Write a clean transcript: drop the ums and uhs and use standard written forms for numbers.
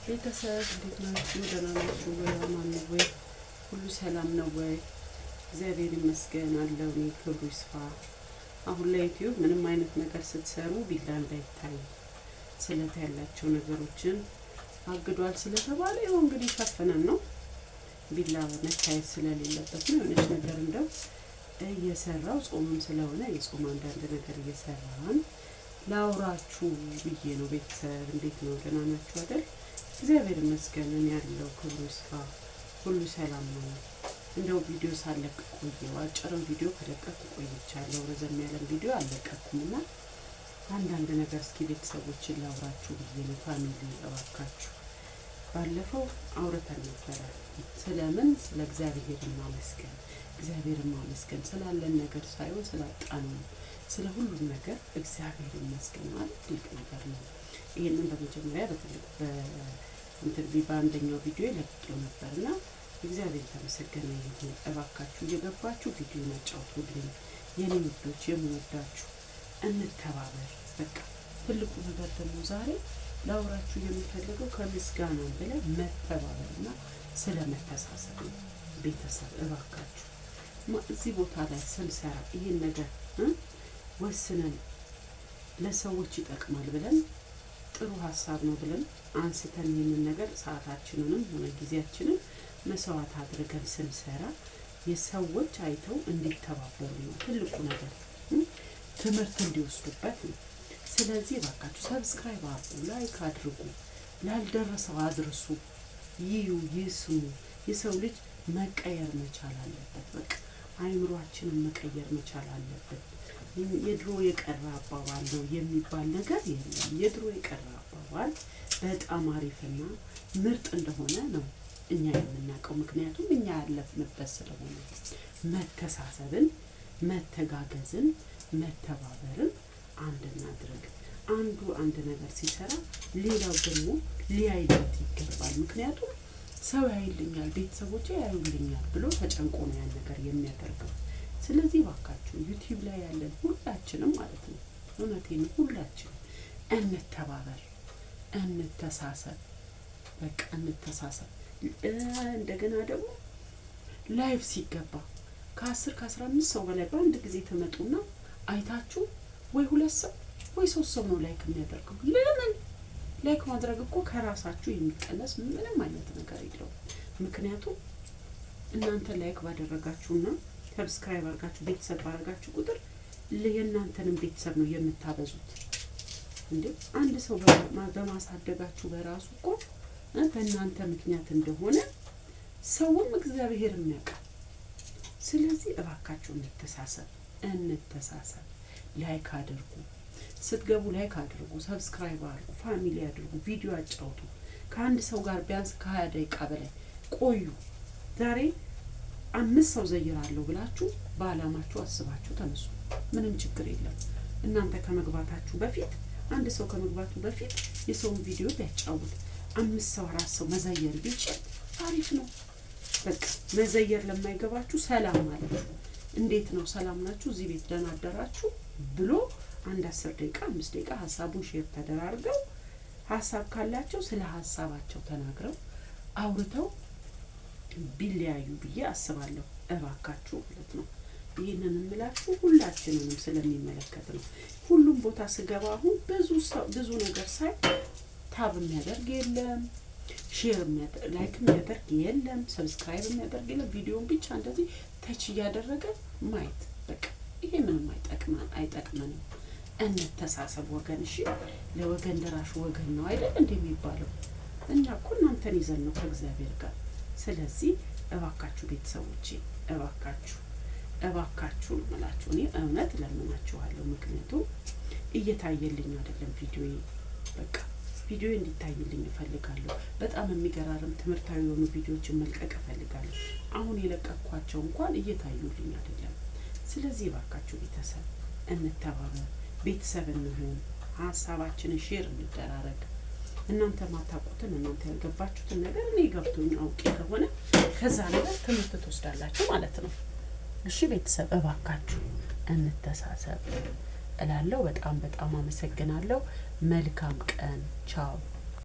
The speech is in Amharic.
ቤተሰብ እንዴት ናችሁ? ደህና ናችሁ ወይ? አማን ነው ወይ? ሁሉ ሰላም ነው ወይ? እግዚአብሔር ይመስገን አለው። እኔ ክብሩ ይስፋ። አሁን ላይ ዩቲዩብ ምንም አይነት ነገር ስትሰሩ ቢላ እንዳይታይ ስለት ያላቸው ነገሮችን አግዷል ስለተባለ ይኸው እንግዲህ ሸፍነን ነው፣ ቢላ መታየት ስለሌለበት ነው። የሆነች ነገር እንደው እየሰራው ጾምም ስለሆነ የጾም አንዳንድ ነገር እየሰራን ላውራችሁ ብዬ ነው። ቤተሰብ እንዴት ነው? ደህና ናችሁ አይደል? እግዚአብሔር ይመስገን ያለው ክብሩ ይስፋ፣ ሁሉ ሰላም ነው። እንደው ቪዲዮ ሳለቅ ቆየው። አጭርም ቪዲዮ ከለቀኩ ቆይቻለሁ። ረዘም ያለም ቪዲዮ አልለቀኩም እና አንዳንድ ነገር እስኪ ቤተሰቦችን ላውራችሁ ብዬ ነው። Family እባካችሁ፣ ባለፈው አውርተን ነበረ። ስለምን? ስለ እግዚአብሔር ማመስገን፣ እግዚአብሔር ማመስገን ስላለን ነገር ሳይሆን ስላጣነው፣ ስለ ሁሉም ነገር እግዚአብሔር ይመስገን ማለት ትልቅ ነገር ነው። ይህንን በመጀመሪያ በትልቅ በእንትን በአንደኛው ቪዲዮ ለቅቄው ነበርና እግዚአብሔር የተመሰገነ ይሁን። እባካችሁ እየገባችሁ ቪዲዮ አጫውቱልኝ የኔ ውዶች፣ የምወዳችሁ፣ እንተባበር። በቃ ትልቁ ነገር ደግሞ ዛሬ ላውራችሁ የምፈልገው ከምስጋና በላይ መተባበርና ስለ መተሳሰብ ነው። ቤተሰብ እባካችሁ እዚህ ቦታ ላይ ስንሰራ ይሄን ነገር ወስነን ለሰዎች ይጠቅማል ብለን፣ ጥሩ ሀሳብ ነው ብለን አንስተን ይህንን ነገር ሰዓታችንንም ሆነ ጊዜያችንን መስዋዕት አድርገን ስንሰራ የሰዎች አይተው እንዲተባበሩ ነው ትልቁ ነገር፣ ትምህርት እንዲወስዱበት ነው። ስለዚህ እባካችሁ subscribe አድርጉ፣ like አድርጉ፣ ላልደረሰው አድርሱ፣ ይዩ፣ ይስሙ። የሰው ልጅ መቀየር መቻል አለበት። በቃ አይምሯችንን መቀየር መቻል አለበት። የድሮ የቀረ አባባል ነው የሚባል ነገር የለም። የድሮ የቀረ አባባል በጣም አሪፍና ምርጥ እንደሆነ ነው እኛ የምናውቀው፣ ምክንያቱም እኛ ያለፍንበት ስለሆነ። መተሳሰብን፣ መተጋገዝን፣ መተባበርን አንድ እናድርግ። አንዱ አንድ ነገር ሲሰራ ሌላው ደግሞ ሊያይለት ይገባል። ምክንያቱም ሰው ያይልኛል፣ ቤተሰቦቼ ያዩልኛል ብሎ ተጨንቆ ነው ያን ነገር የሚያደርገው። ስለዚህ እባካችሁ ዩቲዩብ ላይ ያለን ሁላችንም ማለት ነው፣ እውነቴን ሁላችንም እንተባበር፣ እንተሳሰብ፣ በቃ እንተሳሰብ። እንደገና ደግሞ live ሲገባ ከ10 ከ15 ሰው በላይ በአንድ ጊዜ ትመጡና አይታችሁ ወይ ሁለት ሰው ወይ ሶስት ሰው ነው like የሚያደርገው። ለምን? Like ማድረግ እኮ ከራሳችሁ የሚቀነስ ምንም አይነት ነገር የለውም። ምክንያቱም እናንተ like ባደረጋችሁና subscribe አድርጋችሁ ቤተሰብ ባደረጋችሁ ቁጥር የእናንተንም ቤተሰብ ነው የምታበዙት። እንዴ አንድ ሰው በማሳደጋችሁ በራሱ እኮ በእናንተ ምክንያት እንደሆነ ሰውም እግዚአብሔርም ያውቃል። ስለዚህ እባካችሁ እንተሳሰብ፣ እንተሳሰብ። Like አድርጉ። ስትገቡ like አድርጉ፣ subscribe አድርጉ፣ family አድርጉ፣ ቪዲዮ አጫውቱ። ከአንድ ሰው ጋር ቢያንስ ከ20 ደቂቃ በላይ ቆዩ። ዛሬ አምስት ሰው ዘይራለሁ ብላችሁ በአላማችሁ አስባችሁ ተነሱ። ምንም ችግር የለም። እናንተ ከመግባታችሁ በፊት፣ አንድ ሰው ከመግባቱ በፊት የሰውን ቪዲዮ ቢያጫውት አምስት ሰው አራት ሰው መዘየር ቢችል አሪፍ ነው። በቃ መዘየር ለማይገባችሁ ሰላም ማለት ነው። እንዴት ነው፣ ሰላም ናችሁ? እዚህ ቤት ደህና አደራችሁ ብሎ አንድ 10 ደቂቃ 5 ደቂቃ ሀሳቡን share ተደራርገው፣ ሀሳብ ካላቸው ስለ ሀሳባቸው ተናግረው አውርተው ቢለያዩ ብዬ አስባለሁ። እባካችሁ ማለት ነው። ይህንን የምላችሁ ሁላችንንም ስለሚመለከት ነው። ሁሉም ቦታ ስገባ አሁን ብዙ ብዙ ነገር ሳይ tap የሚያደርግ የለም፣ share like የሚያደርግ የለም፣ subscribe የሚያደርግ የለም። ቪዲዮን ብቻ እንደዚህ touch እያደረገ ማየት፣ በቃ ይሄ ምንም አይጠቅመንም። እንተሳሰብ ወገን። እሺ ለወገን ደራሽ ወገን ነው አይደል እንደ የሚባለው? እኛ እኮ እናንተን ይዘን ነው ከእግዚአብሔር ጋር። ስለዚህ እባካችሁ ቤተሰቦቼ፣ እባካችሁ እባካችሁ ነው የምላችሁ። እኔ እውነት እለምናችኋለሁ። ምክንያቱም እየታየልኝ አይደለም ቪዲዮ። በቃ ቪዲዮ እንዲታይልኝ እፈልጋለሁ። በጣም የሚገራርም ትምህርታዊ የሆኑ ቪዲዮዎችን መልቀቅ እፈልጋለሁ። አሁን የለቀኳቸው እንኳን እየታዩልኝ አይደለም። ስለዚህ እባካችሁ ቤተሰብ እንተባበር፣ ቤተሰብ እንሁን፣ ሀሳባችንን share እንደራረግ። እናንተ ማታውቁትን፣ እናንተ ያልገባችሁትን ነገር እኔ ገብቶኝ አውቄ ከሆነ ከዛ ነገር ትምህርት ትወስዳላችሁ ማለት ነው። እሺ ቤተሰብ እባካችሁ እንተሳሰብ እላለሁ። በጣም በጣም አመሰግናለሁ። መልካም ቀን። ቻው።